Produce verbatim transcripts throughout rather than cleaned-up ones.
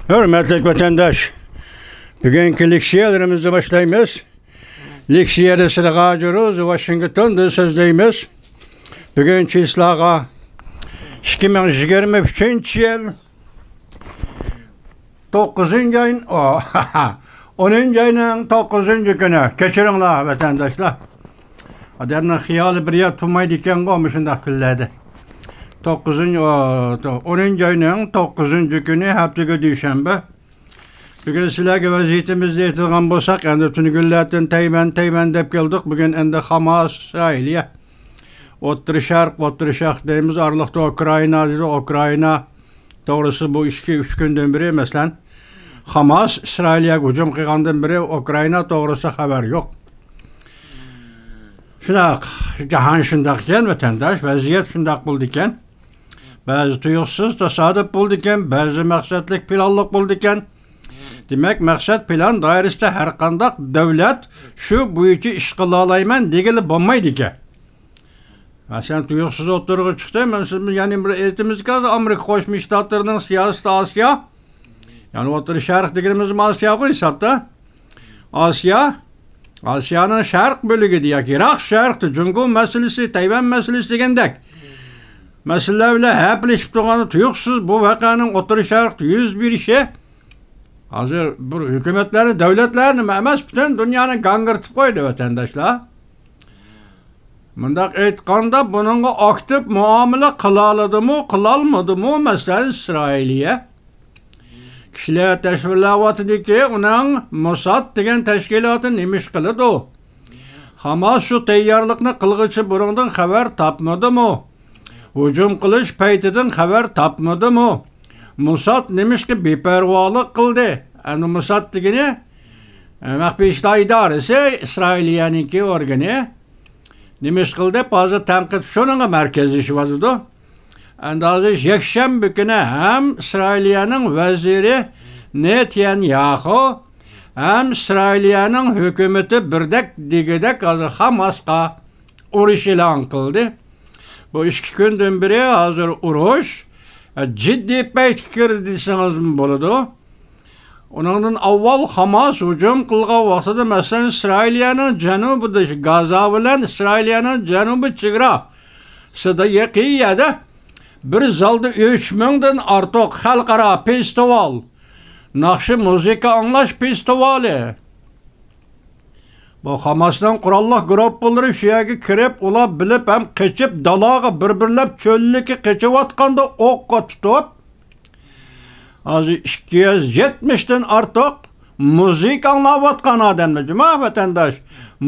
ھۆرمەتلىك ۋەتەنداش، بۈگۈنكى لېكسىيەلىرىمىزنى باشلايمىز. لېكسىيەدە سىلىغا ھازىرۇز ۋاشىنگتوندىن سۆزلەيمىز. بۈگۈن چىسلاغا ئىككى مىڭ يىگىرمە ئۈچىنچى يىل توققۇزىنچى ئاي، ئو، ئونىنچى ئاينىڭ توققۇزىنچى كۈنى. كەچۈرۈڭلار، ۋەتەنداشلار. ئادەمنىڭ خىيالى بىر يەر تۇرمايدىكەنغۇ مۇشۇنداق كۈنلەردە. توققۇزىنچى، ئو، تو-، ئونىنچى ئاينىڭ توققۇزىنچى كۈنى، ھەپتىگە دۈشەنبە. بۈگۈن سىلەرگە ۋەزىيىتىمىزنى ئېيتىدىغان بولساق، ئەمدى تۈنۈگۈنلەردىن تەيۋەن، تەيۋەن دەپ كەلدۇق. بۈگۈن ئەمدى خاماس، ئىسرائىلىيە. ئوتتۇرا شەرق، ئوتتۇرا شەرق دەيمىز، ئارىلىقتا ئۇكرائىنا دېدۇق، ئۇكرائىنا توغرىسى بۇ ئىككى، ئۈچ كۈندىن بېرى، مەسىلەن، خاماس ئىسرائىلىيەگە ھۇجۇم قىلغاندىن بېرى ئۇكرائىنا توغرىسى خەۋەر يوق. شۇنداق، جاھان شۇنداق ئىكەن، ۋەتەنداش، ۋەزىيەت شۇنداق بولىدىكەن. بەزى تۇيۇقسىز تاسادىپ بولىدىكەن، بەزى مەقسەتلىك پىلانلىق بولىدىكەن. دېمەك، مەقسەت پىلان دائىرىسىدە ھەر قانداق دۆلەت شۇ بويىچە ئىش قىلالايمەن دېگىلى بولمايدىكەن. مەسىلەن، تۇيۇقسىز ئوتتۇرىغا چىقتى. مەن سىز يەنە بىر ئېيتىمىزكى، ھازىر ئامېرىكا قوشما شتاتلىرىنىڭ سىياسىتى ئاسىيا. يەنى ئوتتۇرا شەرق دېگىنىمىزمۇ ئاسىياغۇ ھېسابتا. ئاسىيا، ئاسىيانىڭ شەرق بۆلىكىدە ياكى يىراق شەرقتە جۇڭگو مەسىلىسى، تەيۋەن مەسىلىسى دېگەندەك مەسىلىلەر بىلەن ھەپىلىشىپ تۇرغاندا، تۇيۇقسىز بۇ ۋەقەنىڭ ئوتتۇرا شەرقتە يۈز بېرىشى ھازىر بىر ھۆكۈمەتلەرنى، دۆلەتلەرنىمۇ ئەمەس، پۈتۈن دۇنيانى گاڭگىرىتىپ قويدى، ۋەتەنداشلار. مۇنداق ئېيتقاندا، بۇنىڭغا ئاكتىپ مۇئامىلە قىلالىدىمۇ، قىلالمىدىمۇ، مەسىلەن، ئىسرائىلىيە. كىشىلەر تەسۋىرلەۋاتىدۇكى، ئۇنىڭ موساد دېگەن تەشكىلاتى نېمە ئىش قىلىدۇ؟ خاماس شۇ تەييارلىقنى قىلغۇچە بۇرۇندىن خەۋەر تاپمىدىمۇ؟ ھۇجۇم قىلىش پەيتىدىن خەۋەر تاپمىدىمۇ؟ موساد نېمىشقا بىپەرۋالىق قىلدى؟ ئەمدى موساد دېگىنى، ئە، مەخپىي ئىشلار ئىدارىسى، ئىسرائىلىيەنىڭكى ئورگىنى. نېمە ئىش قىلدى؟ ھازىر تەنقىد شۇنىڭغا مەركەزلىشىۋاتىدۇ. ئەمدى ھازىر يەكشەنبە كۈنى ھەم ئىسرائىلىيەنىڭ ۋەزىرى نېتانياخۇ، ھەم ئىسرائىلىيەنىڭ ھۆكۈمىتى بىردەك دېگۈدەك ھازىر خاماسقا ئۇرۇش ئېلان قىلدى. بۇ ئىككى كۈندىن بېرى ھازىر ئۇرۇش، ئە، جىددىي پەيتكە كىردى دېسىڭىزمۇ بولىدۇ. ئۇنىڭدىن ئاۋۋال خاماس ھۇجۇم قىلغان ۋاقتىدا، مەسىلەن، ئىسرائىلىيەنىڭ جەنۇبىدا، گازا بىلەن ئىسرائىلىيەنىڭ جەنۇبىي چېگراسىدا يېقىن يەردە بىر زالدا ئۈچ مىڭدىن ئارتۇق خەلقئارا فېستىۋال، ناخشا مۇزىكا ئاڭلاش فېستىۋالى. بۇ خاماسنىڭ قوراللىق گۇرۇپپىلىرى شۇ يەرگە كىرىپ، ئۇلار بىلىپ ھەم قېچىپ، دالاغا بىر-بىرلەپ چۆللۈككە قېچىۋاتقاندا ئوققا تۇتۇپ، ھازىر ئىككى يۈز يەتمىشتىن ئارتۇق مۇزىكا ئاڭلاۋاتقان ئادەمنى، جۇما ۋەتەنداش،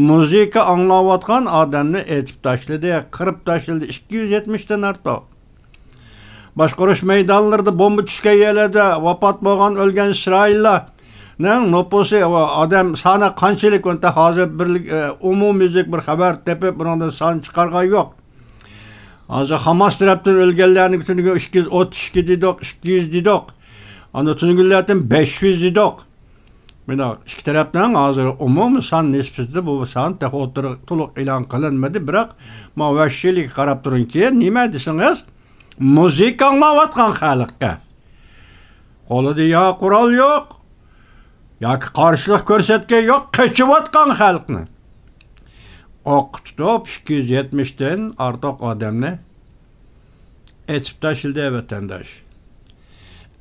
مۇزىكا ئاڭلاۋاتقان ئادەمنى ئېتىپ تاشلىدى، قىرىپ تاشلىدى، ئىككى يۈز يەتمىشتىن ئارتۇق. باشقۇرۇش مەيدانلىرىدا بومبا چۈشكەن يەرلەردە ۋاپات بولغان، ئۆلگەن ئىسرائىللارنىڭ نوپۇسى، ئادەم سانى قانچىلىك، ئۇنتا ھازىر بىر، ئە، ئومۇميۈزلۈك بىر خەۋەر تېپىپ، بۇنىڭدىن سان چىقارغان يوق. ھازىر خاماس تەرەپتىن ئۆلگەنلەرنى تۈنۈگۈن ئىككى يۈز ئوتتۇز ئىككى دېدۇق، ئىككى يۈز دېدۇق. ئانا تۈنۈگۈنلەردىن بەش يۈز دېدۇق. مانا ئىككى تەرەپنىڭ ھازىر ئومۇمىي سان نىسبىتىدە بۇ سان تېخى ئوتتۇرىغا تولۇق ئېلان قىلىنمىدى، بىراق ما ۋەھشىيلىككە قاراپ تۇرۇڭكى، نېمە دېسىڭىز، مۇزىكا ئاڭلاۋاتقان خەلققە. قولىدا يا قورال يوق، ياكى قارشىلىق كۆرسەتكەن يوق، قېچىۋاتقان خەلقنى ئوققا تۇتۇپ، ئىككى يۈز يەتمىشتىن ئارتۇق ئادەمنى ئېتىپ تاشلىدى، ۋەتەنداش.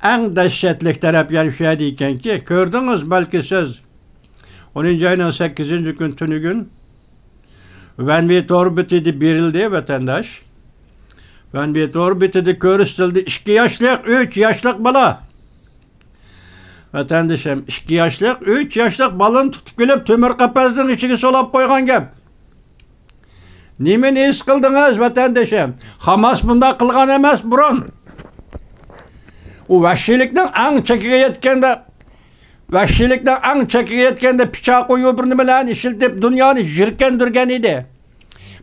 ئەڭ دەھشەتلىك تەرەپ يەنە شۇ يەردە ئىكەنكى، كۆردىڭىز بەلكى سىز، ئونىنچى ئاينىڭ سەككىزىنچى كۈن تۈنۈگۈن ۋەنۋى تور بېتىدە بېرىلدى، ۋەتەنداش. ۋەنۋى تور بېتىدە كۆرسىتىلدى، ئىككى ياشلىق، ئۈچ ياشلىق بالا. ۋەتەندىشىم، ئىككى ياشلىق، ئۈچ ياشلىق بالىنى تۇتۇپ كېلىپ، تۆمۈر قەپەسنىڭ ئىچىگە سولاپ قويغان گەپ. نېمىنى ھېس قىلدىڭىز، ۋەتەندىشىم؟ خاماس بۇنداق قىلغان ئەمەس بۇرۇن. ئۇ ۋەھشىيلىكنىڭ ئەڭ چېكىگە يەتكەندە، ۋەھشىيلىكنىڭ ئەڭ چېكىگە يەتكەندە پىچاقۇ يۇ بىر نېمىلەرنى ئىشلىتىپ، دۇنيانى يىركەندۈرگەن ئىدى.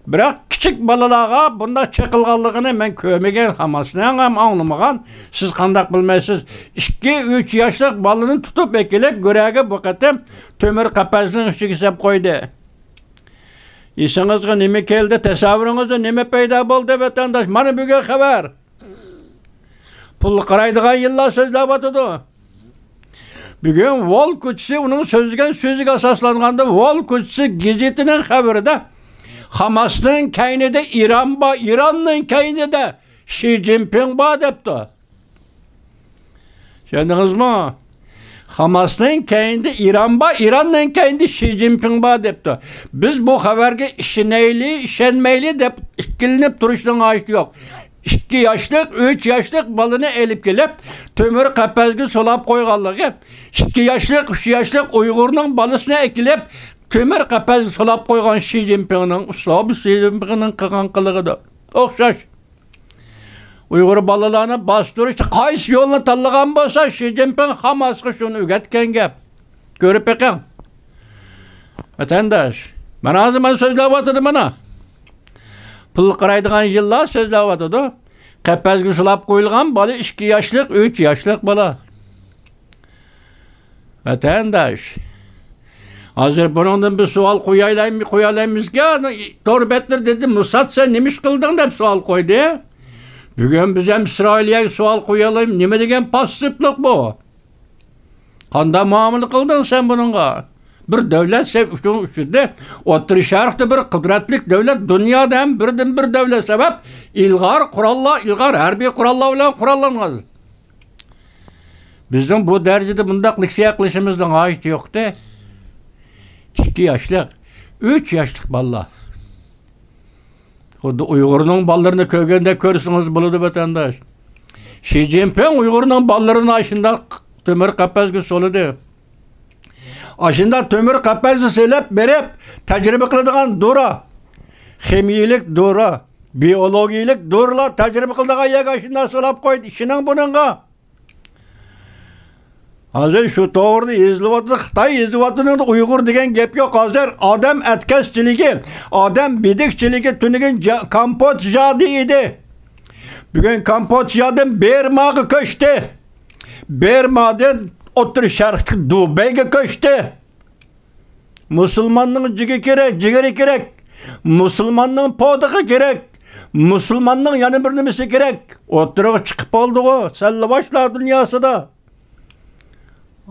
بىراق كىچىك بالىلارغا بۇنداق چېقىلغانلىقىنى مەن كۆرمىگەن، خاماسنىڭ ھەم ئاڭلىمىغان. سىز قانداق بىلمەيسىز؟ ئىككى، ئۈچ ياشلىق بالىنى تۇتۇپ ئەكېلىپ، گۆرۈگە بۇ قېتىم تۆمۈر قەپەسنىڭ ئىچىگە سەپ قويدى. ئېسىڭىزگە نېمە كەلدى؟ تەسەۋۋۇرىڭىزدە نېمە پەيدا بولدى، ۋەتەنداش؟ مانا بۈگۈن خەۋەر. پۇلغا قارايدىغان يىللار سۆزلەۋاتىدۇ. بۈگۈن ۋول كوچىسى ئۇنىڭ سۆزلىگەن سۆزىگە ئاساسلانغاندا، ۋول كوچىسى گېزىتىنىڭ خەۋىرىدە، خاماسنىڭ كەينىدە ئىران بار، ئىراننىڭ كەينىدە شى جىنپىڭ بار دەپتۇ. چۈشەندىڭىزمۇ؟ خاماسنىڭ كەينىدە ئىران بار، ئىراننىڭ كەينىدە شى جىنپىڭ بار دەپتۇ. بىز بۇ خەۋەرگە ئىشىنەيلى، ئىشەنمەيلى دەپ ئىككىلىنىپ تۇرۇشنىڭ ھاجىتى يوق. ئىككى ياشلىق، ئۈچ ياشلىق بالىنى ئېلىپ كېلىپ، تۆمۈر قەپەسكە سولاپ قويغانلىقى، ئىككى ياشلىق، ئۈچ ياشلىق ئۇيغۇرنىڭ بالىسىنى ئەكېلىپ، تۆمۈر قەپەسكە سولاپ قويغان شى جىنپىڭنىڭ ئۇسلۇبى، شى جىنپىڭنىڭ قىلغان قىلىقىدا ئوخشاش. ئۇيغۇر بالىلارنى باستۇرۇشتا قايسى يولنى تاللىغان بولسا، شى جىنپىڭ خاماسقا شۇنى ئۆگەتكەن گەپ. كۆرۈپ بېقىڭ. ۋەتەنداش، مانا ھازىر مەن سۆزلەۋاتىدۇ مانا. پۇل قارايدىغان يىللار سۆزلەۋاتىدۇ. قەپەسكە سولاپ قويۇلغان بالا ئىككى ياشلىق، ئۈچ ياشلىق بالا. ۋەتەنداش، ھازىر بۇنىڭدىن بىر سوئال قويالايمىز، قويالايمىزكى، تور بەتلىرى دېدى، مۇسات، سەن نېمە ئىش قىلدىڭ دەپ سوئال قويدى. بۈگۈن بىز ھەم ئىسرائىلىيەگە سوئال قويالايمىز، نېمە دېگەن پاسسىپلىق بۇ؟ قانداق مۇئامىلە قىلدىڭ سەن بۇنىڭغا؟ بىر دۆلەت سەن ئۈچۈن ئۈچۈندە ئوتتۇرا شەرقتە بىر قۇدرەتلىك دۆلەت، دۇنيادا ھەم بىردىن بىر دۆلەت سەۋەب، ئىلغار قوراللار، ئىلغار ھەربىي قوراللار بىلەن قوراللانغان. بىزنىڭ بۇ دەرىجىدە بۇنداق لېكسىيە قىلىشىمىزنىڭ ھاجىتى يوقتى. ئىككى ياشلىق، ئۈچ ياشلىق بالىلار. خۇددى ئۇيغۇرنىڭ بالىلىرىنى كۆرگەندەك كۆرسىڭىز بولىدۇ، ۋەتەنداش. شى جىنپىڭ ئۇيغۇرنىڭ بالىلىرىنى ئاشۇنداق تۆمۈر قەپەسكە سولىدى. ئاشۇنداق تۆمۈر قەپەسكە سېلىپ بېرىپ، تەجرىبە قىلىدىغان دورا، خىمىيىلىك دورا، بىئولوگىيىلىك دورىلار تەجرىبە قىلىدىغان يەرگە ئاشۇنداق سولاپ قويدى. ئىشىنىڭ بۇنىڭغا. ھازىر شۇ توغرىدا يېزىلىۋاتىدۇ، خىتاي يېزىۋاتىدۇ، ئۇيغۇر دېگەن گەپ يوق. ھازىر ئادەم ئەتكەسچىلىكى، ئادەم بېدىكچىلىكى تۈنۈگۈن جا-، كامبودژادا ئىدى. بۈگۈن كامبودژادىن بېرماغا كۆچتى. بېرمادىن ئوتتۇرا شەرقتىكى دۇبەيگە كۆچتى. مۇسۇلماننىڭ جىگى كېرەك، جىگىرى كېرەك. مۇسۇلماننىڭ پودىقى كېرەك. مۇسۇلماننىڭ يەنە بىر نېمىسى كېرەك. ئوتتۇرىغا چىقىپ بولدىغۇ، سەللىۋاشلار دۇنياسىدا.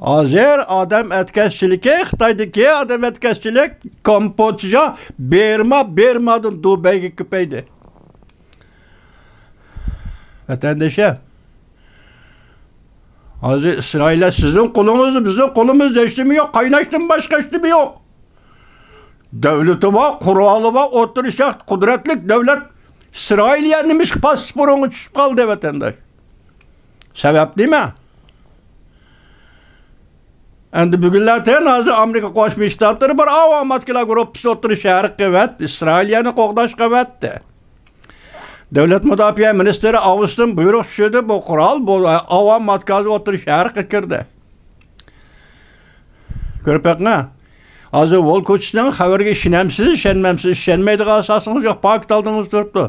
ھازىر ئادەم ئەتكەسچىلىكى، خىتايدىكى ئادەم ئەتكەسچىلىك، كامبودژا، بېرما، بېرمادىن دۇبەيگە كۆپەيدى. ۋەتەندىشىم، ھازىر ئىسرائىلىيە سىزنىڭ قولىڭىزدا، بىزنىڭ قولىمىزدا ھېچنېمە يوق، قايناشتىن باشقا ھېچنېمە يوق. دۆلىتى بار، قورالى بار، ئوتتۇرا شەرق قۇدرەتلىك دۆلەت. ئىسرائىلىيە نېمىشقا پاسسىپ ئورۇنغا چۈشۈپ قالدى، ۋەتەنداش؟ سەۋەب نېمە؟ ئەمدى بۈگۈنلەردىن ھازىر ئامېرىكا قوشما شتاتلىرى بىر ئاۋام ئاتكىلار گۇرۇپپىسى ئوتتۇرا شەرققە ئەۋەتتى، ئىسرائىلىيەنى قوغداشقا ئەۋەتتى. دۆلەت مۇداپىئە مىنىستىرى ئاۋۇستىن بۇيرۇق چۈشۈردى، بۇ قورال، بۇ ئاۋام ئاتكازى ئوتتۇرا شەرققە كىردى. كۆرۈپ بېقىڭ. ھازىر ۋول كوچىسىنىڭ خەۋىرىگە ئىشىنەمسىز، ئىشەنمەمسىز، ئىشەنمەيدىغان ئاساسىڭىز يوق، پاكىت ئالدىڭىزدا تۇرۇپتۇ.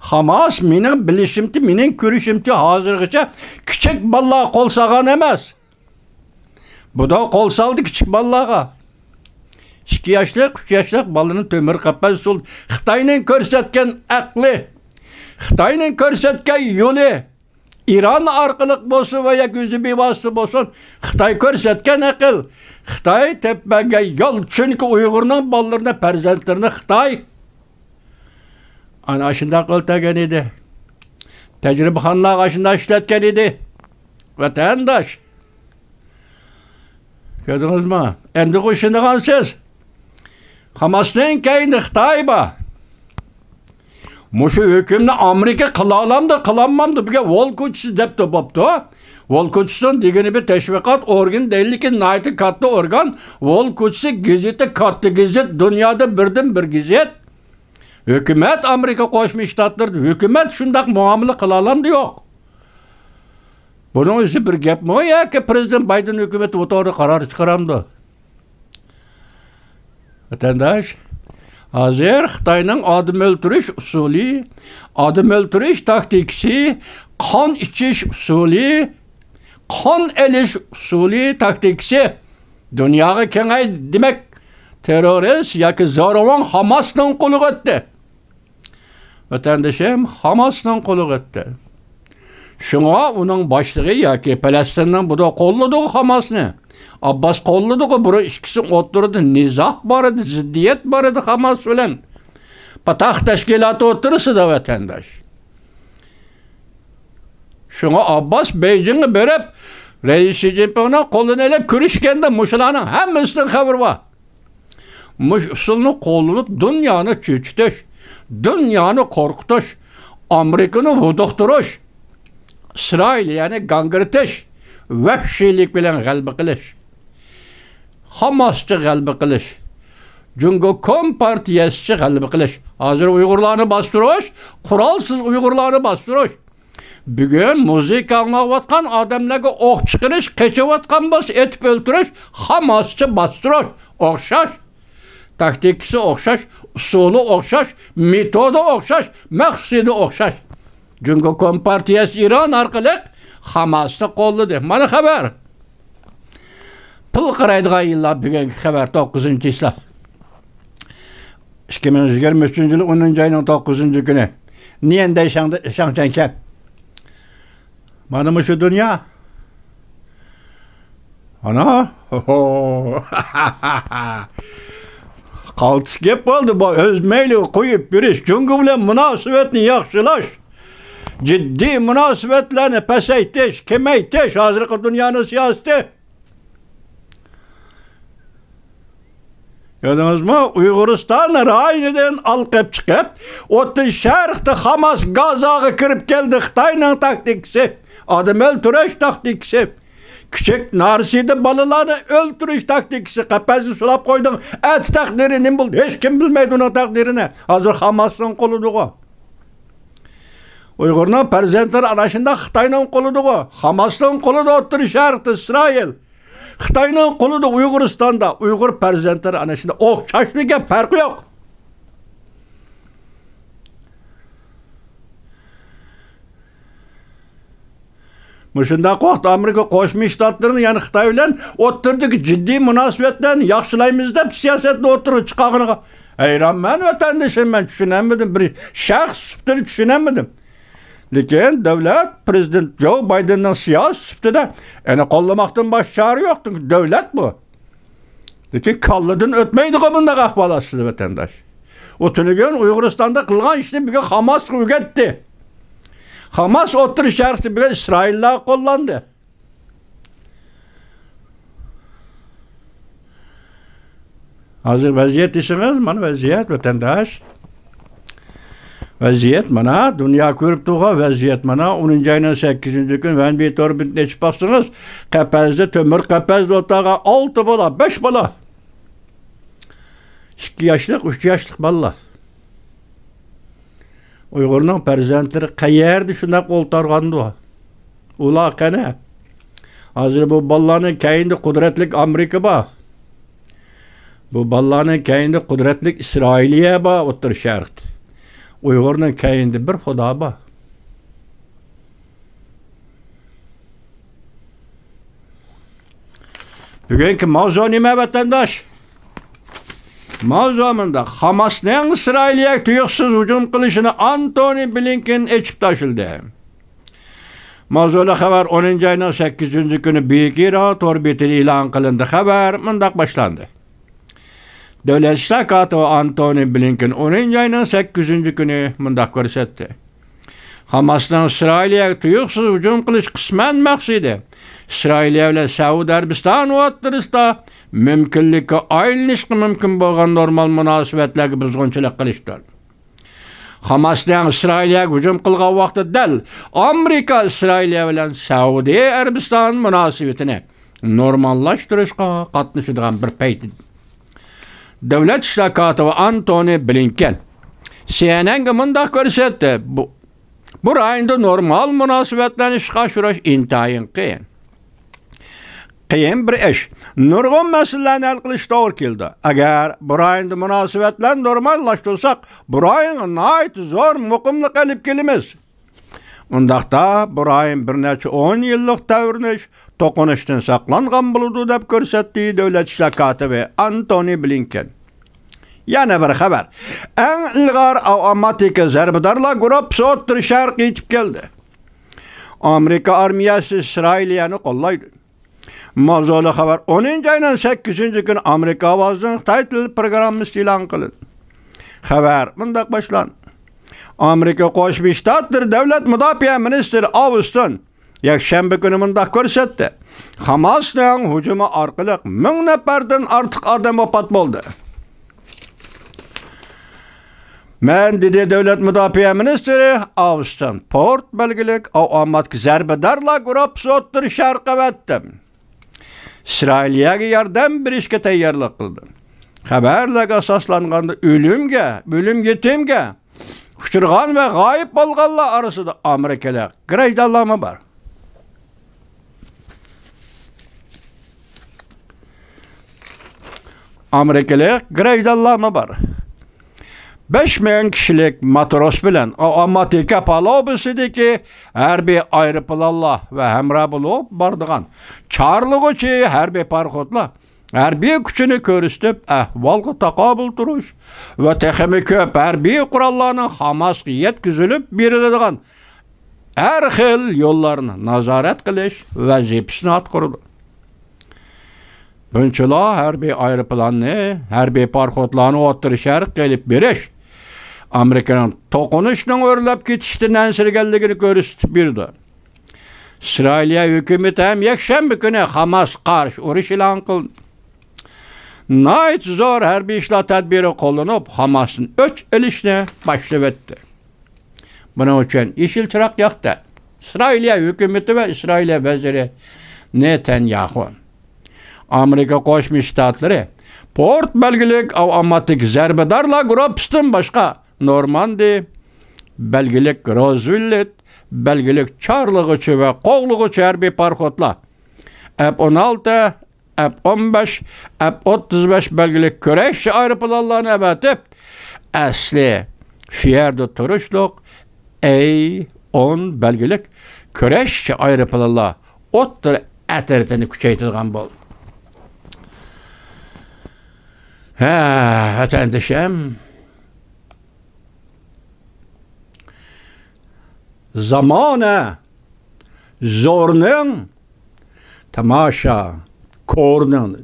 خاماس، مېنىڭ بىلىشىمچە، مېنىڭ كۆرۈشۈمچە، ھازىرغىچە كىچىك بالىلارغا قول سالغان ئەمەس. بۇدا قول سالدى كىچىك بالىلارغا. ئىككى ياشلىق، ئۈچ ياشلىق بالىنى تۆمۈر قەپەس سول-، خىتاينىڭ كۆرسەتكەن ئەقلى، خىتاينىڭ كۆرسەتكەن يولى، ئىران ئارقىلىق بولسۇن ۋە ياكى ئۆزى بىۋاسىتە بولسۇن، خىتاي كۆرسەتكەن ئەقىل، خىتاي تېپىپ بەرگەن يول، چۈنكى ئۇيغۇرنىڭ بالىلىرىنى، پەرزەنتلىرىنى خىتاي ئانا شۇنداق ئۆلتۈرگەن ئىدى. تەجرىبىخانىلارغا شۇنداق ئىشلەتكەن ئىدى. ۋەتەنداش. كۆردىڭىزمۇ؟ ئەمدى ئىشىنىدىغانسىز. خاماسنىڭ كەينىدە خىتاي بار. مۇشۇ ھۆكۈمنى ئامېرىكا قىلالامدۇ، قىلالمامدۇ؟ بىگە ۋول كوچىسى دەپتۇ بوپتۇ. ۋول كوچىسىنىڭ دېگىنى بىر تەشۋىقات ئورگىنى دەيلىكى ناھايىتى كاتتا ئورگان. ۋول كوچىسى گېزىتى كاتتا گېزىت، دۇنيادا بىردىن بىر گېزىت. ھۆكۈمەت ئامېرىكا قوشما شتاتلىرىدا ھۆكۈمەت شۇنداق مۇئامىلە قىلالامدۇ؟ يوق. بۇنىڭ ئۆزى بىر گەپمۇ ياكى پرېزىدېنت بايدېن ھۆكۈمىتى بۇ توغرىدا قارار چىقىرامدۇ؟ ۋەتەنداش، ھازىر خىتاينىڭ ئادەم ئۆلتۈرۈش ئۇسۇلى، ئادەم ئۆلتۈرۈش تاكتىكىسى، قان ئىچىش ئۇسۇلى، قان ئېلىش ئۇسۇلى، تاكتىكىسى دۇنياغا كېڭەي دېمەك، تېررورىست ياكى زورىۋان خاماسنىڭ قولىغا ئۆتتى. ۋەتەندىشىم، خاماسنىڭ قولىغا ئۆتتى. شۇڭا ئۇنىڭ باشلىقى ياكى پەلەستىننىڭ بۇدا قوللىدىغۇ خاماسنى. ئابباس قوللىدىغۇ، بۇرۇن ئىككىسىنىڭ ئوتتۇرىدا نىزا بار ئىدى، زىددىيەت بار ئىدى خاماس بىلەن. پاتاھ تەشكىلاتى ئوتتۇرىسىدا، ۋەتەنداش. شۇڭا ئابباس بېيجىڭغا بېرىپ، رەئىس شى جىنپىڭنىڭ قولىنى ئېلىپ كۆرۈشكەندە مۇشۇلارنىڭ ھەممىسىدىن خەۋىرى بار. مۇشۇ ئۇسۇلنى قوللىنىپ دۇنيانى چۆچۈتۈش، دۇنيانى قورقۇتۇش، ئامېرىكىنى ھودۇقتۇرۇش، ئىسرائىل، يەنى گاڭگىرىتىش، ۋەھشىيلىك بىلەن غەلىبە قىلىش، خاماسچە غەلىبە قىلىش، جۇڭگو كومپارتىيەسىچە غەلىبە قىلىش. ھازىر ئۇيغۇرلارنى باستۇرۇش، قورالسىز ئۇيغۇرلارنى باستۇرۇش. بۈگۈن مۇزىكا ئاڭلاۋاتقان ئادەملەرگە ئوق چىقىرىش، قېچىۋاتقان بولسا ئېتىپ ئۆلتۈرۈش، خاماسچە باستۇرۇش ئوخشاش. تاكتىكىسى ئوخشاش، ئۇسۇلى ئوخشاش، مېتودى ئوخشاش، مەقسىتى ئوخشاش. جۇڭگو كومپارتىيەسى ئىران ئارقىلىق خاماسنى قوللىدى. مانا خەۋەر. پىل قارايدىغان يىللار بۈگۈنكى خەۋەر، توققۇزىنچى چىسلا. ئىككى مىڭ يىگىرمە ئۈچىنچى يىل ئونىنچى ئاينىڭ توققۇزىنچى كۈنى. نيەندەي شاڭ-، شاڭچەنكەن. مانا مۇشۇ دۇنيا. ئانا. قالتىس گەپ بولدى بۇ. ئۆز مەيلىگە قويۇپ بېرىش، جۇڭگو بىلەن مۇناسىۋەتنى ياخشىلاش، جىددىي مۇناسىۋەتلەرنى پەسەيتىش، كېمەيتىش ھازىرقى دۇنيانىڭ سىياسىتى. كۆردىڭىزمۇ؟ ئۇيغۇرىستان رايونىدىن ئالقىپ چىقىپ، ئوتتۇرا شەرقتە خاماس گازاغا كىرىپ كەلدى. خىتاينىڭ تاكتىكىسى، ئادەم ئۆلتۈرۈش تاكتىكىسى. كىچىك نارسىدە بالىلارنى ئۆلتۈرۈش تاكتىكىسى. قەپەسكە سولاپ قويدۇڭ. ئەتە تەقدىرى نېمە بولدى؟ ھېچكىم بىلمەيدۇ ئۇنىڭ تەقدىرىنى. ھازىر خاماسنىڭ قولىدىغۇ. ئۇيغۇرنىڭ پەرزەنتلىرى ئانا شۇنداق خىتاينىڭ قولىدىغۇ. خاماسنىڭ قولىدا ئوتتۇرا شەرقتە ئىسرائىل. خىتاينىڭ قولىدا ئۇيغۇرىستاندا ئۇيغۇر پەرزەنتلىرى ئانا شۇنداق ئوخشاشلا گەپ پەرقى يوق. مۇشۇنداق ۋاقىتتا ئامېرىكا قوشما شتاتلىرىنى، يەنى خىتاي بىلەن ئوتتۇرىدىكى جىددىي مۇناسىۋەتلەرنى ياخشىلايمىز دەپ سىياسەتنى ئوتتۇرىغا چىقارغىنىغا ھەيرانمەن، ۋەتەندىشىم، مەن چۈشىنەلمىدىم، بىر شەخس سۈپىتىدە چۈشىنەلمىدىم. لېكىن دۆلەت پرېزىدېنت جو بايدېننىڭ سىياسىي سۈپىتىدە ئەنە قوللىماقتىن باشقا چارە يوق، چۈنكى دۆلەت بۇ. لېكىن كاللىدىن ئۆتمەيدىغۇ بۇنداق ئەھۋال ئاستىدا، ۋەتەنداش. ئۇ تۈنۈگۈن ئۇيغۇرىستاندا قىلغان ئىشنى بۈگۈن خاماسقا ئۆگەتتى. خاماس ئوتتۇرا شەرقتە بۈگۈن ئىسرائىللارغا قوللاندى. ھازىر ۋەزىيەت دېسىڭىز، مانا ۋەزىيەت، ۋەتەنداش. ۋەزىيەت مانا، دۇنيا كۆرۈپ تۇرغان ۋەزىيەت مانا. ئونىنچى ئاينىڭ سەككىزىنچى كۈنى ۋەنبى تور بېتىنى ئېچىپ باقسىڭىز، قەپەسدە، تۆمۈر قەپەسدە ئولتۇرغان ئالتە بالا، بەش بالا. ئىككى ياشلىق، ئۈچ ياشلىق بالىلار. ئۇيغۇرنىڭ پەرزەنتلىرى قەيەردە شۇنداق ئولتۇرغاندۇ؟ ئۇلار قەنە؟ ھازىر بۇ بالىلارنىڭ كەينىدە قۇدرەتلىك ئامېرىكا بار. بۇ بالىلارنىڭ كەينىدە قۇدرەتلىك ئىسرائىلىيە بار ئوتتۇرا شەرقتە. ئۇيغۇرنىڭ كەينىدە بىر خۇدا بار. بۈگۈنكى ماۋزۇ نېمە، ۋەتەنداش؟ ماۋزۇ مۇنداق: خاماسنىڭ ئىسرائىلىيەگە تۇيۇقسىز ھۇجۇم قىلىشىنى ئانتونى بلىنكېن ئېچىپ تاشلىدى. ماۋزۇلۇق خەۋەر ئونىنچى ئاينىڭ سەككىزىنچى كۈنى بىكىرا تور بېتىدە ئېلان قىلىندى. خەۋەر مۇنداق باشلاندى. دۆلەت ئىشلار كاتىپى ئانتونى بلىنكېن ئونىنچى ئاينىڭ سەككىزىنچى كۈنى مۇنداق كۆرسەتتى: خاماسنىڭ ئىسرائىلىيەگە تۇيۇقسىز ھۇجۇم قىلىش قىسمەن مەقسىتى ئىسرائىلىيە بىلەن سەئۇدى ئەرەبىستان ئوتتۇرىسىدا مۇمكىنلىككە ئايلىنىشقا مۇمكىن بولغان نورمال مۇناسىۋەتلەرگە بۇزغۇنچىلىق قىلىشتۇر. خاماسنىڭ ئىسرائىلىيەگە ھۇجۇم قىلغان ۋاقتى دەل ئامېرىكا ئىسرائىلىيە بىلەن سەئۇدى ئەرەبىستان مۇناسىۋىتىنى نورماللاشتۇرۇشقا قاتنىشىدىغان بىر پەيت ئىدى. دۆلەت ئىشلار كاتىپى ئانتونى بلىنكېن سىئېنئېنگە مۇنداق كۆرسەتتى: بۇ، بۇ رايوندا نورمال مۇناسىۋەتلەرنى ئىشقا ئاشۇرۇش ئىنتايىن قىيىن. قىيىن بىر ئىش. نۇرغۇن مەسىلىلەرنى ھەل قىلىش توغرا كېلىدۇ. ئەگەر بۇ رايوندا مۇناسىۋەتلەرنى نورماللاشتۇرساق، بۇ رايونغا ناھايىتى زور مۇقىملىق ئېلىپ كېلىمىز. ئۇنداقتا بۇ رايون بىر نەچچە ئون يىللىق تەۋرىنىش، توقۇنۇشتىن ساقلانغان بولىدۇ، دەپ كۆرسەتتى دۆلەت ئىشلار كاتىپى ئانتونى بلىنكېن. يەنە بىر خەۋەر. ئەڭ ئىلغار ئاۋتوماتىك زەربىدارلار گۇرۇپپىسى ئوتتۇرا شەرققە يېتىپ كەلدى. ئامېرىكا ئارمىيەسى ئىسرائىلىيەنى قوللايدۇ. ماۋزۇلۇق خەۋەر. ئونىنچى ئاينىڭ سەككىزىنچى كۈنى ئامېرىكا ئاۋازىنىڭ خىتاي تىل پروگراممىسى ئېلان قىلىندى. خەۋەر مۇنداق باشلاندى. ئامېرىكا قوشما شتاتلىرى دۆلەت مۇداپىئە مىنىستىرى ئاۋستون يەكشەنبە كۈنى مۇنداق كۆرسەتتى: خاماسنىڭ ھۇجۇمى ئارقىلىق مىڭ نەپەردىن ئارتۇق ئادەم ۋاپات بولدى. مەن، دېدى دۆلەت مۇداپىئە مىنىستىرى ئاۋستون، پورت بەلگىلىك ئاۋاماتكا زەربىدارلار گۇرۇپپىسى ئوتتۇرا شەرققە ئەۋەتتىم. ئىسرائىلىيەگە ياردەم بېرىشكە تەييارلىق قىلدىم. خەۋەرلەرگە ئاساسلانغاندا، ئۆلۈمگە، ئۆلۈم يېتىمگە ئۇچرىغان ۋە غايىب بولغانلار ئارىسىدا ئامېرىكىلىق گراژدانلارمۇ بار. ئامېرىكىلىق گراژدانلارمۇ بار. بەش مىڭ كىشىلىك ماتروس بىلەن ئاماتىكا پالۇبىسىدىكى ھەربىي ئايروپىلانلار ۋە ھەمراھ بولۇپ بارىدىغان چارلىغۇچى ھەربىي پاراخوتلار ھەربىي كۈچىنى كۆرسىتىپ، ئەھۋالغا تاقابىل تۇرۇش ۋە تېخىمۇ كۆپ ھەربىي قوراللارنىڭ خاماسقا يەتكۈزۈلۈپ بېرىلىدىغان ھەر خىل يوللارنى نازارەت قىلىش ۋەزىپىسىنى ئاتقۇرىدۇ. بۇنچىلا ھەربىي ئايروپىلاننى، ھەربىي پاراخوتلارنى ئوتتۇرا شەرققە ئېلىپ بېرىش ئامېرىكىنىڭ توقۇنۇشنىڭ ئۆرلەپ كېتىشتىن ئەنسىرىگەنلىكىنى كۆرسىتىپ بېرىدۇ. ئىسرائىلىيە ھۆكۈمىتى ھەم يەكشەنبە كۈنى خاماسقا قارشى ئۇرۇش ئېلان قىلدى. ناھايىتى زور ھەربىي ئىشلار تەدبىرى قوللىنىپ، خاماستىن ئۆچ ئېلىشنى باشلىۋەتتى. بۇنىڭ ئۈچۈن يېشىل چىراغ ياقتى ئىسرائىلىيە ھۆكۈمىتى ۋە ئىسرائىلىيە ۋەزىرى نېتەنياھۇ. ئامېرىكا قوشما شتاتلىرى پورت بەلگىلىك ئاۋاماتىك زەربىدارلار گۇرۇپپىسىدىن باشقا نورماندى بەلگىلىك روزۋېلت بەلگىلىك چارلىغۇچى ۋە قوغلىغۇچى ھەربىي پاراخوتلار، ئەپ ئون ئالتە، ئەپ ئون بەش، ئەپ ئوتتۇز بەش بەلگىلىك كۈرەشچى ئايروپىلانلارنى ئەۋەتىپ، ئەسلى شۇ يەردە تۇرۇشلۇق ئەي ئون بەلگىلىك كۈرەشچى ئايروپىلانلار ئوتتۇرا ئەترىتىنى كۈچەيتىدىغان بولدى. ھە، ۋەتەندىشىم، زامانە زورنىڭ، تاماشا كورنىڭ.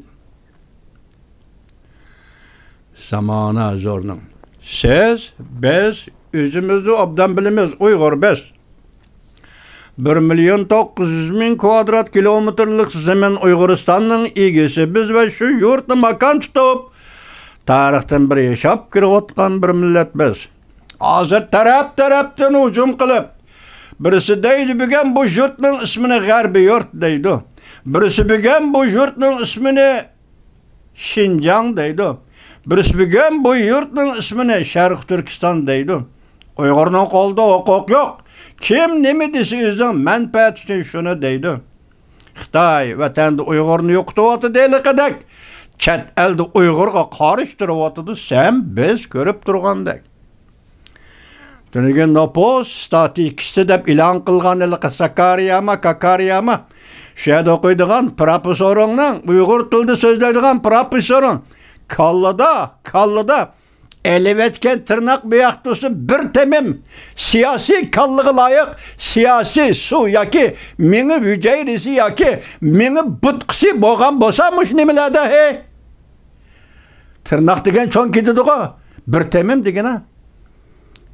زامانە زورنىڭ. سىز، بىز ئۆزىمىزنى ئوبدان بىلىمىز، ئۇيغۇر بىز. بىر مىليون توققۇز يۈز مىڭ كۋادرات كىلومېتىرلىق زېمىن ئۇيغۇرىستاننىڭ ئىگىسى بىز ۋە شۇ يۇرتتا ماكان تۇتۇپ، تارىختىن بېرى ياشاپ كېلىۋاتقان بىر مىللەت بىز. ھازىر تەرەپ-تەرەپتىن ھۇجۇم قىلىپ، بىرسى دەيدۇ، بۈگۈن بۇ يۇرتنىڭ ئىسمىنى غەربىي يۇرت دەيدۇ. بىرسى بۈگۈن بۇ يۇرتنىڭ ئىسمىنى شىنجاڭ دەيدۇ. بىرسى بۈگۈن بۇ يۇرتنىڭ ئىسمىنى شەرقىي تۈركىستان دەيدۇ. ئۇيغۇرنىڭ قولىدا ھوقۇق يوق. كىم نېمە دېسە ئۆزىنىڭ مەنپەئەتى ئۈچۈن شۇنى دەيدۇ. خىتاي ۋەتەندە ئۇيغۇرنى يوقىتىۋاتىدۇ ھېلىقىدەك. چەت ئەلدە ئۇيغۇرغا قارشى تۇرۇۋاتىدۇ، سەن بىز كۆرۈپ تۇرغاندەك. تۈنۈگۈن نوپۇس ستاتىستىكىسى دەپ ئېلان قىلغان ھېلىقى ساكارىياما، كاكارىياما، شۇ يەردە ئوقۇيدىغان پروفېسسورۇڭنىڭ، ئۇيغۇر تىلىدا سۆزلەيدىغان پروفېسسورۇڭ كاللىدا، كاللىدا ئېلىۋەتكەن تىرناق بۇياقتۇسى بىر تېمىم سىياسىي كاللىغا لايىق سىياسىي سۇ ياكى مېڭە ھۈجەيرىسى ياكى مېڭە بۇتقىسى بولغان بولسا مۇشۇ نېمىلەردە ھەي؟ تىرناق دېگەن چوڭ كېتىدىغۇ، بىر تېمىم دېگىنە.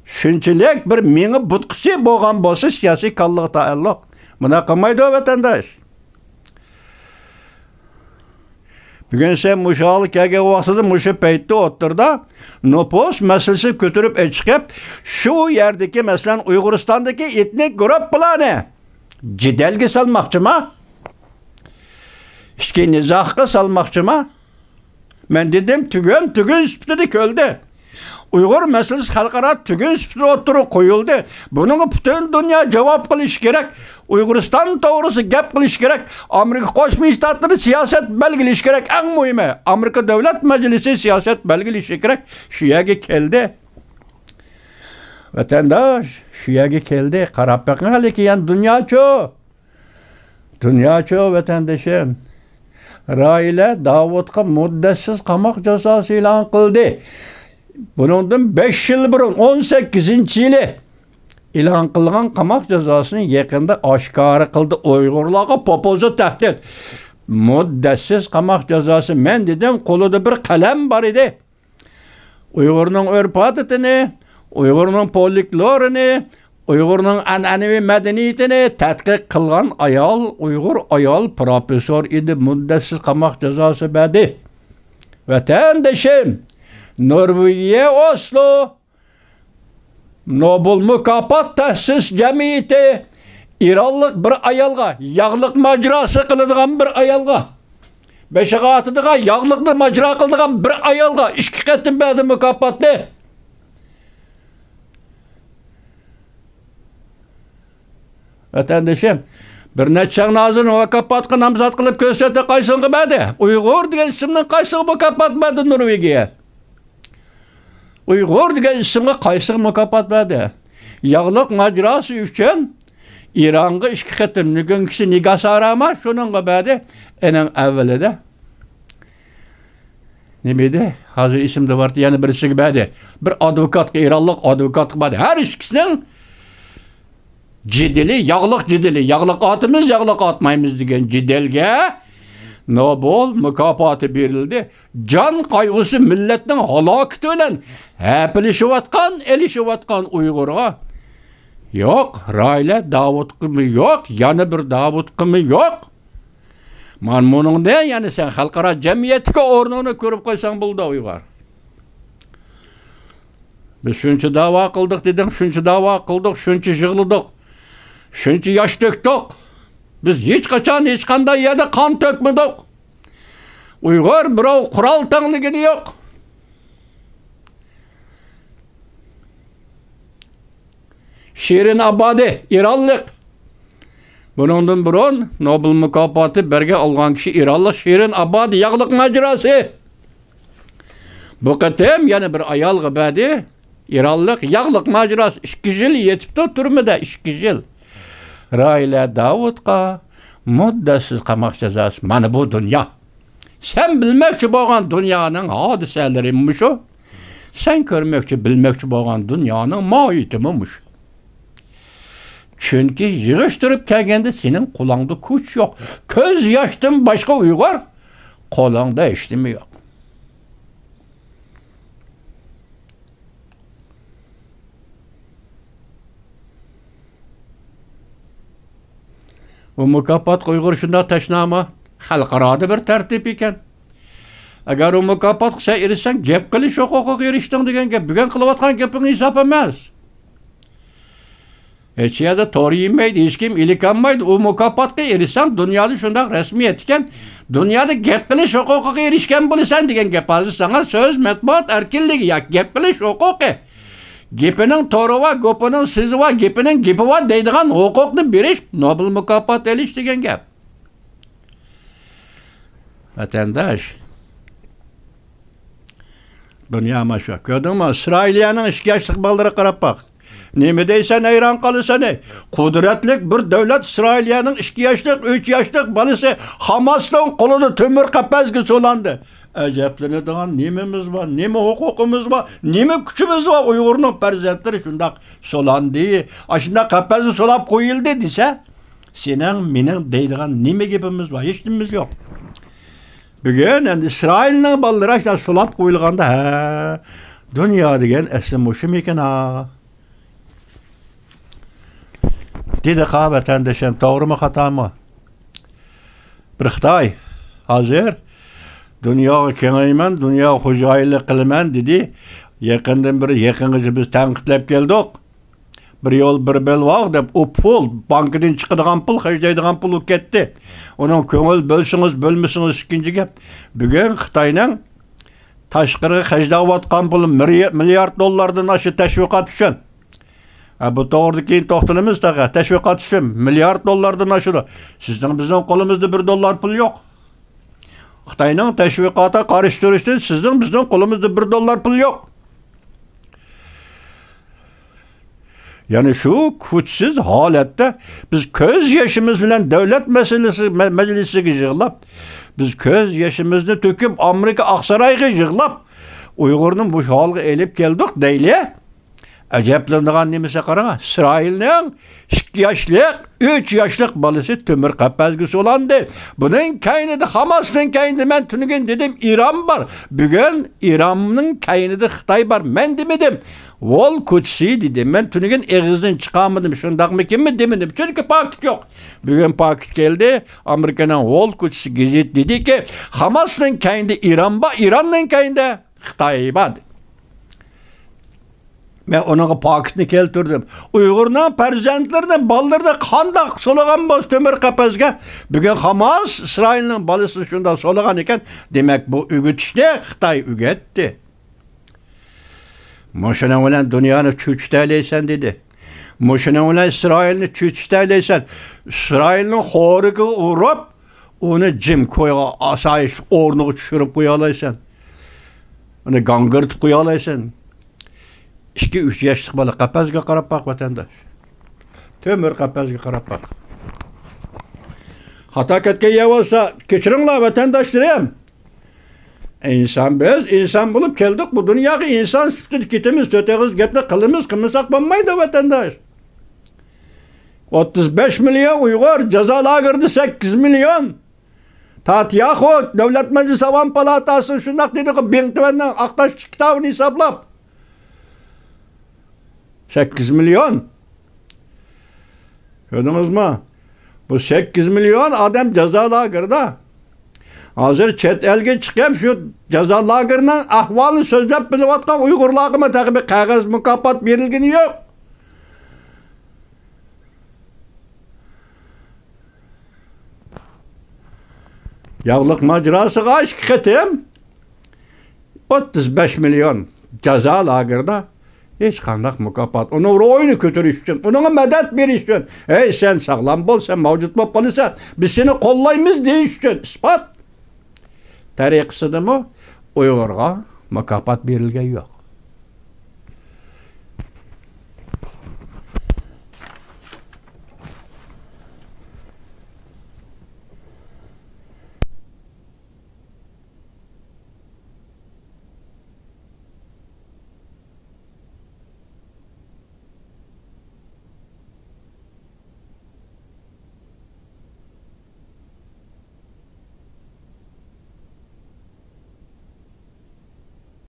شۇنچىلىك بىر مېڭە بۇتقىسى بولغان بولسا سىياسىي كاللىغا تەئەللۇق. بۇنداق قىلمايدۇ ۋەتەنداش. بۈگۈن سەن مۇشۇ ھالغا كەلگەن ۋاقتىدا، مۇشۇ پەيتتە ئوتتۇرىدا نوپۇس مەسىلىسى كۆتۈرۈپ ئېچىقىپ، شۇ يەردىكى، مەسىلەن، ئۇيغۇرىستاندىكى ئېتنىك گۇرۇپپىلارنى جېدەلگە سالماقچىما؟ ئىچكى نىزاغا سالماقچىما؟ مەن دېدىم، تۈگۈن، تۈگۈن سۈپىتىدە كۆردى. ئۇيغۇر مەسىلىسى خەلقئارا تۈگۈن سۈپىتىدە ئوتتۇرىغا قويۇلدى. بۇنىڭغا پۈتۈن دۇنيا جاۋاب قىلىشى كېرەك. ئۇيغۇرىستان توغرىسىدا گەپ قىلىشى كېرەك. ئامېرىكا قوشما شتاتلىرى سىياسەت بەلگىلىشى كېرەك. ئەڭ مۇھىمى، ئامېرىكا دۆلەت مەجلىسى سىياسەت بەلگىلىشى كېرەك. شۇ يەرگە كەلدى. ۋەتەنداش، شۇ يەرگە كەلدى. قاراپ بېقىڭ ھېلىكى يەنە دۇنياچۇ. دۇنياچۇ ۋەتەندىشىم، راھىلە داۋۇتقا مۇددەتسىز قاماق جازاسى ئېلان قىلدى. بۇنىڭدىن بەش يىل بۇرۇن، ئون سەككىزىنچى يىلى ئېلان قىلغان قاماق جازاسىنى يېقىندا ئاشكارا قىلدى. ئۇيغۇرلارغا پوپوزا تەھدىت. مۇددەتسىز قاماق جازاسى. مەن دېدىم، قولىدا بىر قەلەم بار ئىدى. ئۇيغۇرنىڭ ئۆرپ-ئادىتىنى، ئۇيغۇرنىڭ فولكلورىنى، ئۇيغۇرنىڭ ئەنئەنىۋى مەدەنىيىتىنى تەتقىق قىلغان ئايال، ئۇيغۇر ئايال پروفېسسور ئىدى، مۇددەتسىز قاماق جازاسى بەردى. ۋەتەندىشىم، نورۋېگىيە، ئوسلو، نوبېل مۇكاپات تەسىس جەمئىيىتى ئىرانلىق بىر ئايالغا، ياغلىق ماجىراسى قىلىدىغان بىر ئايالغا، بېشىغا ئاتىدىغان ياغلىقنى ماجىرا قىلىدىغان بىر ئايالغا ئىككى قېتىم بەردى مۇكاپاتنى. ۋەتەندىشىم، بىر نەچچە شاھنازىنى مۇكاپاتقا نامزات قىلىپ كۆرسەتتى، قايسىڭغا بەردى؟ ئۇيغۇر دېگەن ئىسىمنى قايسىغا مۇكاپات بەردى نورۋېگىيە؟ ئۇيغۇر دېگەن ئىسىمغا قايسىغا مۇكاپات بەردى؟ ياغلىق ماجىراسى ئۈچۈن ئىرانغا ئىككى قېتىم، نۈگۈنكىسى نىگاس ئاراما شۇنىڭغا بەردى. ئېنىڭ ئەۋۋىلىدە نېمە ئىدى؟ ھازىر ئېسىمدە بارتى، يەنە بىرسىگە بەردى. بىر ئادۋوكاتقا، ئىرانلىق ئادۋوكاتقا بەردى. ھەر ئىككىسىنىڭ جېدىلى، ياغلىق جېدىلى، ياغلىق ئاتىمىز، ياغلىق ئاتمايمىز دېگەن جېدەلگە نوبېل مۇكاپاتى بېرىلدى. جان قايغۇسى، مىللەتنىڭ ھالاكىتى بىلەن ھەپىلىشىۋاتقان، ئېلىشىۋاتقان ئۇيغۇرغا يوق، راھىلە داۋۇتقىمۇ يوق، يەنە بىر داۋۇتقىمۇ يوق. مانا مۇنىڭدىن يەنە سەن خەلقئارا جەمئىيەتتىكى ئورنۇڭنى كۆرۈپ قويساڭ بولىدۇ، ئۇيغۇر. بىز شۇنچە داۋا قىلدۇق دېدىڭ، شۇنچە داۋا قىلدۇق، شۇنچە يىغلىدۇق، شۇنچە ياش تۆكتۇق. بىز ھېچقاچان، ھېچقانداق يەردە قان تۆكمىدۇق. ئۇيغۇر بىراۋ قورال تەڭلىگىنى يوق. شىرىن ئابادى، ئىرانلىق. بۇنىڭدىن بۇرۇن نوبېل مۇكاپاتى بەرگەن، ئالغان كىشى ئىرانلىق شىرىن ئابادى، ياغلىق ماجىراسى. بۇ قېتىم يەنە بىر ئايالغا بەردى. ئىرانلىق، ياغلىق ماجىراسى. ئىككى يىل يېتىپتۇ تۈرمىدە، ئىككى يىل. راھىلە داۋۇتقا مۇددەتسىز قاماق جازاسى. مانا بۇ دۇنيا. سەن بىلمەكچى بولغان دۇنيانىڭ ھادىسىلىرى مۇشۇ. سەن كۆرمەكچى، بىلمەكچى بولغان دۇنيانىڭ ماھىيىتىمۇ مۇشۇ. چۈنكى يىغىشتۇرۇپ كەلگەندە سېنىڭ قولۇڭدا كۈچ يوق. كۆز ياشتىن باشقا، ئۇيغۇر، قولۇڭدا ھېچنېمە يوق. بۇ مۇكاپاتقا ئۇيغۇر شۇنداق تەشنامۇ؟ خەلقئارادا بىر تەرتىپ ئىكەن. ئەگەر ئۇ مۇكاپاتقا سەن ئېرىشسەڭ، گەپ قىلىش ھوقۇقىغا ئېرىشتىڭ دېگەن گەپ. بۈگۈن قىلىۋاتقان گېپىڭ ھېساب ئەمەس. ھېچ يەردە تور يېمەيدۇ، ھېچكىم ئىلىك ئالمايدۇ. ئۇ مۇكاپاتقا ئېرىشسەڭ، دۇنيادا شۇنداق رەسمىيەت ئىكەن، دۇنيادا گەپ قىلىش ھوقۇقىغا ئېرىشكەن بولىسەن دېگەن گەپ. ھازىر ساڭا سۆز، مەتبۇئات ئەركىنلىكى ياكى گەپ قىلىش ھوقۇقى، گېپىنىڭ تورى بار، گوپىنىڭ سۆزى بار، گېپىنىڭ گېپى بار دەيدىغان ھوقۇقنى بېرىش، نوبېل مۇكاپاتى ئېلىش دېگەن گەپ. ۋەتەنداش، دۇنيا مانا شۇ. كۆردۈڭمۇ؟ ئىسرائىلىيەنىڭ ئىككى ياشلىق بالىلىرىغا قاراپ باق. نېمە دەيسەن، ھەيران قالىسەن، ئەي. قۇدرەتلىك بىر دۆلەت ئىسرائىلىيەنىڭ ئىككى ياشلىق، ئۈچ ياشلىق بالىسى ھاماسنىڭ قولىدا تۆمۈر قەپەسكە سولاندا. ئەجەبلىنىدىغان نېمىمىز بار، نېمە ھوقۇقىمىز بار، نېمە كۈچىمىز بار؟ ئۇيغۇرنىڭ پەرزەنتلىرى شۇنداق سولاندى، ئاشۇنداق قەپەسكە سولاپ قويۇلدى دېسە، سېنىڭ، مېنىڭ دەيدىغان نېمە گېپىمىز بار؟ ھېچنېمىمىز يوق. بۈگۈن ئەمدى ئىسرائىلنىڭ بالىلىرى ئاشۇنداق سولاپ قويۇلغاندا، ھە، دۇنيا دېگەن ئەسلى مۇشۇمىكىن ھا؟ دېدىقا ۋەتەندىشىم، توغرىمۇ خاتامۇ؟ بىر خىتاي ھازىر دۇنياغا كېڭەيمەن، دۇنياغا خوجايىنلىق قىلىمەن دېدى. يېقىندىن بېرى، يېقىنغىچە بىز تەنقىدلەپ كەلدۇق. بىر يول، بىر بەلباغ دەپ، ئۇ پۇل، بانكىدىن چىقىدىغان پۇل، خەجلەيدىغان پۇل ئۇ كەتتى. ئۇنىڭ كۆڭۈل بۆلسىڭىز، بۆلمىسىڭىز ئىككىنچى گەپ. بۈگۈن خىتاينىڭ تاشقىرىغا خەجلەۋاتقان پۇلى مىري-، مىليارد دوللاردىن ئاشىدۇ تەشۋىقات ئۈچۈن. ھە، بۇ توغرىدا كېيىن توختىلىمىز تېخى. تەشۋىقات ئۈچۈن مىليارد دوللاردىن ئاشىدۇ. سىزنىڭ، بىزنىڭ قولىمىزدا بىر دوللار پۇل يوق. خىتاينىڭ تەشۋىقاتىغا قارشى تۇرۇشتىن سىزنىڭ، بىزنىڭ قولىمىزدا بىر دوللار پۇل يوق. يەنى شۇ كۈچسىز ھالەتتە بىز كۆز يېشىمىز بىلەن دۆلەت مەسىلىسى، مە-، مەجلىسىگە يىغلاپ، بىز كۆز يېشىمىزنى تۆكۈپ، ئامېرىكا ئاقسارايغا يىغلاپ، ئۇيغۇرنى مۇشۇ ھالغا ئېلىپ كەلدۇق دەيلى. ئەجەبلىنىدىغان نېمىسى قاراڭ، ئىسرائىلنىڭ ئىككى ياشلىق، ئۈچ ياشلىق بالىسى تۆمۈر قەپەسكە سولاندى. بۇنىڭ كەينىدە، خاماسنىڭ كەينىدە مەن تۈنۈگۈن دېدىم، ئىران بار. بۈگۈن ئىراننىڭ كەينىدە خىتاي بار. مەن دېمىدىم. ۋول كوچىسى دېدىم. مەن تۈنۈگۈن ئېغىزدىن چىقارمىدىم، شۇنداقمىكىنمۇ دېمىدىم. چۈنكى پاكىت يوق. بۈگۈن پاكىت كەلدى. ئامېرىكىنىڭ ۋول كوچىسى گېزىتى دېدىكى، خاماسنىڭ كەينىدە ئىران بار، ئىراننىڭ كەينىدە خىتاي بار. مەن ئۇنىڭغا پاكىتنى كەلتۈردۈم. ئۇيغۇرنىڭ پەرزەنتلىرىنى، بالىلىرىنى قانداق سولىغان بولسا تۆمۈر قەپەسكە، بۈگۈن خاماس ئىسرائىلنىڭ بالىسىنى شۇنداق سولىغان ئىكەن، دېمەك، بۇ ئۆگىتىشنى خىتاي ئۆگەتتى. مۇشۇنىڭ بىلەن دۇنيانى چۆچۈتەلەيسەن، دېدى. مۇشۇنىڭ بىلەن ئىسرائىلنى چۆچۈتەلەيسەن. ئىسرائىلنىڭ خورىكىغا ئۇرۇپ، ئۇنى جىم كويغا، ئاسايىش ئورنىغا چۈشۈرۈپ قويالايسەن. ئۇنى گاڭگىرىتىپ قويالايسەن. ئىككى، ئۈچ ياشلىق بالا، قەپەسكە قاراپ باق، ۋەتەنداش. تۆمۈر قەپەسكە قاراپ باق. خاتا كەتكەن يەر بولسا، كەچۈرۈڭلار، ۋەتەنداشلىرىم. ئىنسان بىز، ئىنسان بولۇپ كەلدۇق بۇ دۇنياغا، ئىنسان سۈپىتىدە كېتىمىز، تۆت ئېغىز گەپنى قىلىمىز، قىلمىساق بولمايدۇ، ۋەتەنداش. ئوتتۇز بەش مىليون ئۇيغۇر جازا لاگېرىدا، سەككىز مىليون. تاتياخو دۆلەت مەجلىسى ئاۋام پالاتاسى شۇنداق دېدىغۇ، بىڭتۈەننىڭ ئاقتاش كىتابىنى ھېسابلاپ. سەككىز مىليون. كۆردىڭىزمۇ؟ بۇ سەككىز مىليون ئادەم جازا لاگېرىدا. ھازىر چەت ئەلگە چىقىپ، شۇ جازا لاگېرىنىڭ ئەھۋالىنى سۆزلەپ بىلىۋاتقان ئۇيغۇرلارغىمۇ تېخى بىر قەغەز مۇكاپات بېرىلگىنى يوق. ياغلىق ماجىراسىغا ئىككى قېتىم، ئوتتۇز بەش مىليون جازا لاگېرىدا، ھېچقانداق مۇكاپات. ئۇنىڭ روھىنى كۆتۈرۈش ئۈچۈن، ئۇنىڭغا مەدەت بېرىش ئۈچۈن، ھەي، سەن ساغلام بول، سەن مەۋجۇت بولۇپ قالىسەن، بىز سېنى قوللايمىز دېيىش ئۈچۈن ئىسپات تەرىقىسىدىمۇ ئۇيغۇرغا مۇكاپات بېرىلگەن يوق.